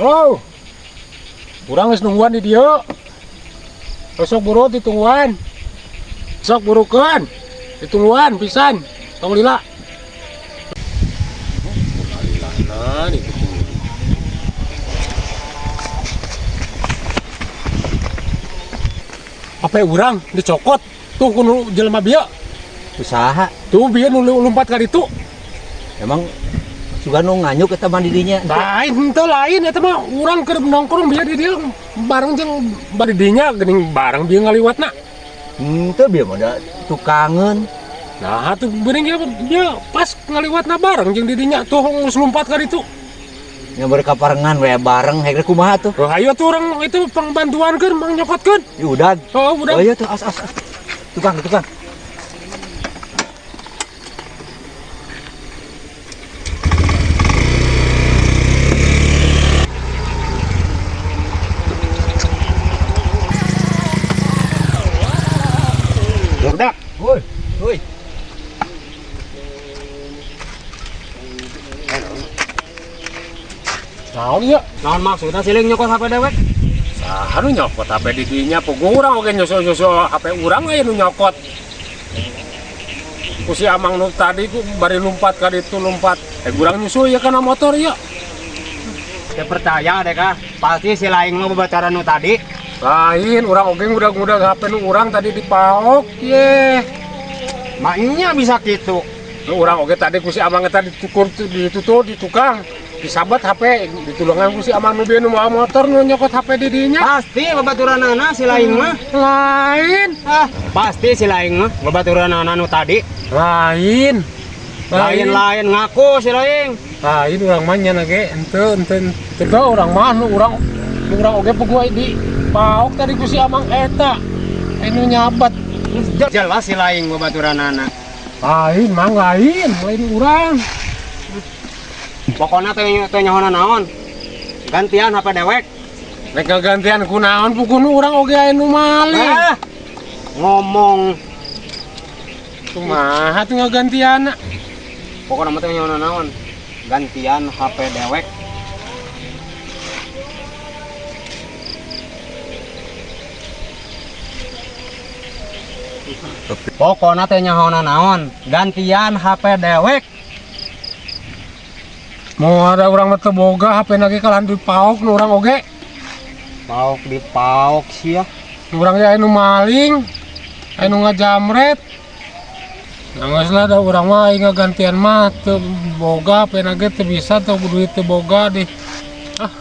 Halo. Urang geus nungguan di dieu. Sok buru ditungguan. Sok burukeun. Ditungguan pisan. Tong lila. Lila nih. HP urang dicokot tuh kuno jelema bieu. Usaha. Tuh bieu nu lompat ka ditu. Emang suka nu nganyuk eta mah di dinya. Lain henteu lain eta mah urang keur nongkrong bieu di dieu bareng jeung bari dinya geuning bareng bieu ngaliwatna. Henteu bieu mah da tukangeun. Nah tuh beuring ieu pas ngaliwatna bareng jeung di dinya tuh geus lompat ka ditu. Nya berkaparengan we bareng hek kumaha tuh. Oh, ayo tuh urang itu pangbantuankeun mangyokotkeun. Ya udah. Oh, udah. Oh iya tuh as as. Tukang tukang. Budak. Woi, woi. Naon ieu? Naon maksudna siling nyokot HP dewek? Saha nu nyokot HP di dinya puguh urang oge nyusul-nyusul HP urang aya nu nyokot. Ku si Amang nu tadi ku bari lompat ka ditu lompat. Urang nyusul ieu kana motor ieu. Teu percaya deh kah? Pasti si laing mah babaturan nu tadi. Lain urang oge ngudag-ngudag HP nu urang tadi dipaok ye. Maknya bisa kitu. Nu urang oge tadi ku si Amang eta ditukur ditutur di tukang. Disabat HP ditulungan ku si Amang nu bieu nu mawa motor nu nyokot HP di dinya. Pasti babaturanana si laing mah. Lain. Ah, pasti si laing mah babaturanana nu tadi. Lain. Lain-lain ngaku si laing. Lain urang mah nya ge henteu henteu henteu urang mah nu urang oge puguh di paok tadi ku si Amang eta. Anu nyabat. Jelas si laing babaturanana. Lain mang lain, lain urang. Pokoknya teh nyahonan naon. Gantian HP dewek. Rek gantian ku naon puguh nu urang oge aya nu maling. Ah, ngomong kumaha tuh ngagantianna. Pokoknya mah teh nyahonan naon. Gantian HP dewek. Pokoknya teh nyahonan naon. Gantian HP dewek. Mau ada orang mah teu boga HP na ge kalah dipaok nu urang oge. Paok dipaok sia. Nu urang ge aya nu maling, aya nu ngajamret. Nah geus lah da urang mah aing ngagantian mah teu boga HP na ge teu bisa teu duit teu boga deh. Ah.